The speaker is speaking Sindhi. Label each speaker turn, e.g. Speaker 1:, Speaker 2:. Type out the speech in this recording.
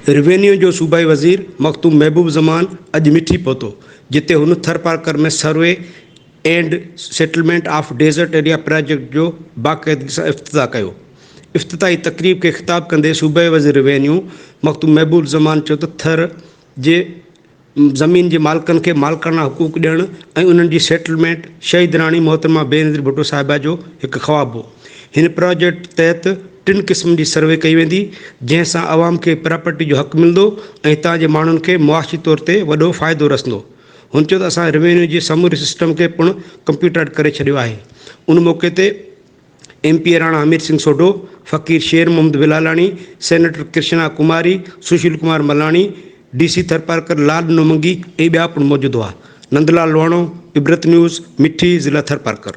Speaker 1: روينيو جو صوبائي وزير مخدوم محبوب زمان اڄ مٺي پهتو، جتي هن Tharparkar ۾ survey and settlement of desert area project جو باقاعدگي سان افتتاح ڪيو. افتتاحي تقريب کي خطاب ڪندي صوبائي وزير روينيو مخدوم محبوب زمان چيو ته ٿر جي زمين جي مالڪن کي مالڪاڻا حقوق ڏيڻ ۽ انهن جي سيٽلمينٽ شهيد راڻي محترمه بينظير ڀٽو صاحبه جو هڪ خواب هو. هن پراجيڪٽ تحت ٽن قسمن جي سروي ڪئي ويندي، جنهن سان عوام کي پراپرٽي جو حق ملندو ۽ هتان جي ماڻهن کي معاشي طور تي وڏو فائدو رسندو. هن چيو ته اسان روينيو جي سموري سسٽم کي پڻ ڪمپيوٽرائيڊ ڪري ڇڏيو آهي. ان موقعي تي M P A Rana Hamir Singh Sodho, Faqir Sher Muhammad Bilalani, senator Krishna Kumari, Sushil Kumar Malani, D C Tharparkar Lal Dino Mangi ۽ ٻيا پڻ موجود هئا. نندلال لوهاڻو، عبرت نيوز، مٺي، ضلع ٿرپارڪر.